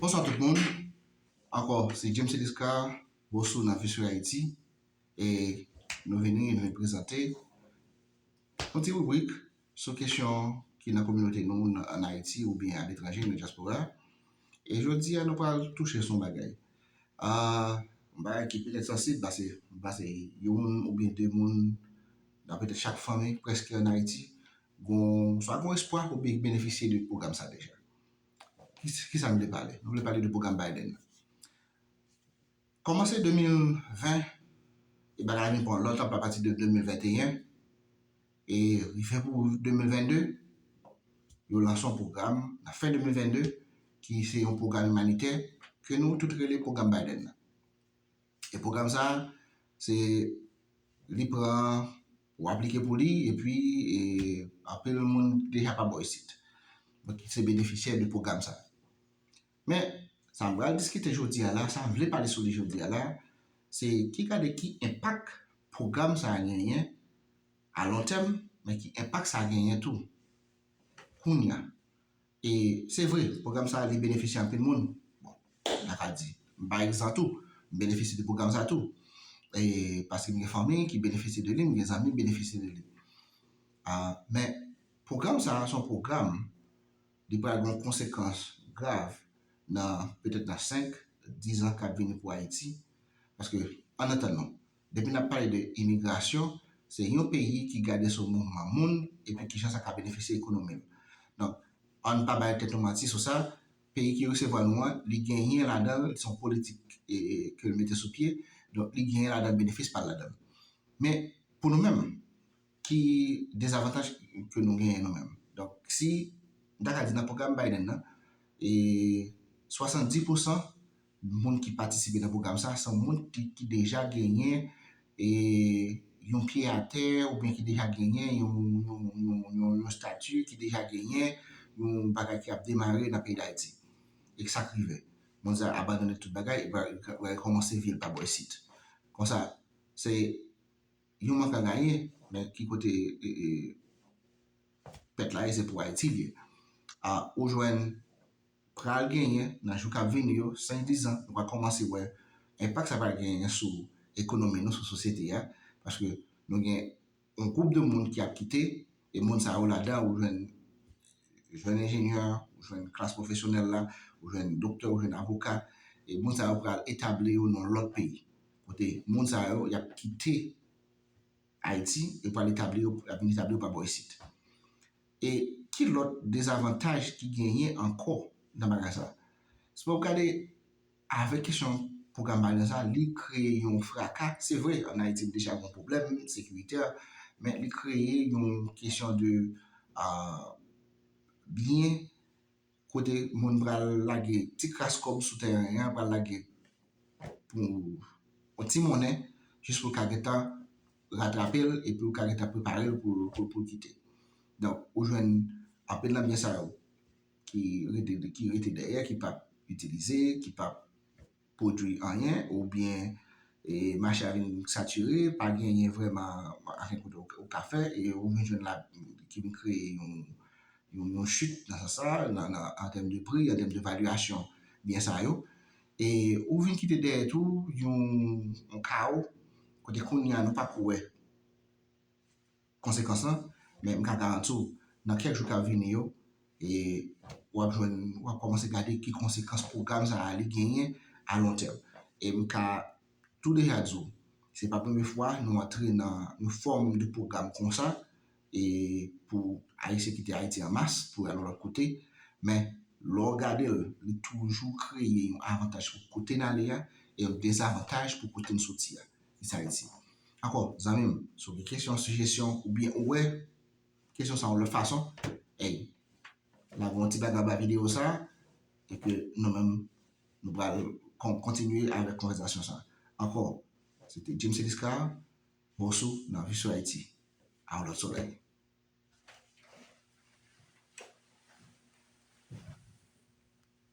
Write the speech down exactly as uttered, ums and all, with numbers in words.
Bonswa tout moun. Ankò, se James Eliscar, Bosou nan Viswè Ayiti. E nou vini, nou vin prezante yon ti ribrik sou kesyon ki nan kominote nou nan, ann Ayiti oubyen aletranje, nan dyaspora. E jodi a, nou pral touche sou yon bagay. Ah, yon bagay ki petèt sansib, paske, paske yon moun oubyen de moun nan petèt chak fanmi prèske ann Ayiti, gon, swa gon espwa oubyen benefisye de pwogram sa deja. Ki, ki sa nou vle pale? Nou vle pale de pwogram Biden nan. Kòmanse de mil ven, e bagay la vin pran lòt anpl apati de de mil venteyen, e rive pou de mil vennde, yo lanse yon pwogram, nan fen de mil vennde, ki se yon pwogram imanitè, ke nou tout rele pwogram Biden nan. E pwogram sa, se, li pran, ou aplike pou li, epi, e, anpil moun deja pa bò isit. Donk, se benefisyè de pwogram sa. Men, sa m pral diskite jodi a la, sa m vle pale sou li jodi a la, se ki gade ki enpak pwogram sa a genyen a lon tèm, men ki enpak sa a genyen tou kounye a. E se vre, pwogram sa a, li benefisye anpil moun. Bon, n a ka di, m pa egzan tou, m benefisye de pwogram sa tou. E paske m gen fanmi ki benefisye de li, m gen zanmi ki benefisye de li. Ah, men, pwogram sa a, se yon pwogram, li pral gen konsekans grav nan, petèt nan senk, diz an k ap vini pou Ayiti. Paske, ann antann nou, depi n ap pale de imigrasyon, se yon peyi ki gade sou mouvman moun, epi kijan sa ka benefisye ekonomi l. Donk, ann pa bay tèt nou manti sou sa, peyi ki resevwa nou an, li genyen ladan l, se yon politik, e, e, ke l mete sou pye, donk li genyen ladan l benefis pa l ladan l. Men, pou nou menm, ki dezavantaj ke nou genyen nou menm? Donk, si, m ta ka di nan pwogram Biden nan, e swasanndis pousan moun ki patisipe nan pwogram sa, se moun ki, ki deja genyen, e, yon pye atè, oubyen ki deja genyen yon, yon, yon, yon, yon stati, ki deja genyen yon bagay ki ap demare nan peyi Dayiti. E sa k rive. Moun sa abandone tout bagay, e pral, pral kòmanse vi l pa bò isit. Konsa, se yon mank a gaye, men ki kote, e, e, pèt la ye, se pou Ayiti l ye. Ah, ou jwenn pral genyen nan jou k ap vini yo, senk, diz an, nou pral kòmanse wè enpak sa pral genyen sou ekonomi nou, sou sosyete a, paske nou gen yon gwoup de moun ki ap kite, e moun sa yo ladan, ou jwenn jèn enjenyè, ou jwenn klas pwofesyonèl la, ou jwenn doktè, ou jwenn avoka, e moun sa yo pral etabli yo nan lòt peyi. Kote moun sa yo, y ap kite Ayiti, e pral etabli yo, y ap vin etabli yo pa bò isit. E ki lòt dezavantaj ki genyen ankò nan bagay sa? Si w gade avèk kesyon pwogram Biden sa, li kreye yon fraka. Se vre, ann Ayiti, nou deja gen yon pwoblèm sekiritè, men li kreye yon kesyon de, ah, byen kote moun pral lage ti kras kòb sou teren an, pral lage pou yon ti monnen, jis pou l ka gentan ratrape l, epi w ka gentan prepare l pou, pou, pou l kite. Donk, ou jwenn anpil nan byen sa yo ki rete, ki rete dèyè, ki p ap itilize, ki p ap pwodui anyen, oubyen, e, mache a vin satire, pa genyen vrèman anyen kote ou, ou ka fè, e ou vin jwenn la, ki vin kreye yon, yon, yon chit nan sans sa, nan, nan, an tèm de pri, an tèm de valyasyon byen sa yo. E ou vin kite dèyè tou yon, yon kawo, kote kounye a nou pa ko wè konsekans lan, men m ka garanti w, nan kèk jou k ap vini yo, e w ap jwenn, w ap kòmanse gade ki konsekans pwogram sa a li genyen a lon tèm. E m ka tou deja di w, se pa premye fwa nou antre nan yon fòm de pwogram konsa, e pou Ayisyen kite Ayiti an mas, pou y al yon lòt kote, men lè w gade l, li toujou kreye yon avantaj pou kote n ale a, e yon dezavantaj pou kote n soti a, ki se Ayiti. Ankò, zanmi m, si w gen kesyon, sijesyon, oubyen ou wè kesyon sa yon lòt fason, ey, lage yon ti blag anba videyo sa, e ke nou menm, nou pral kon-, kontinye avèk konvèsasyon sa. Ankò, se te James Eliscar, Bosou nan Viswè Ayiti. A yon lòt solèy.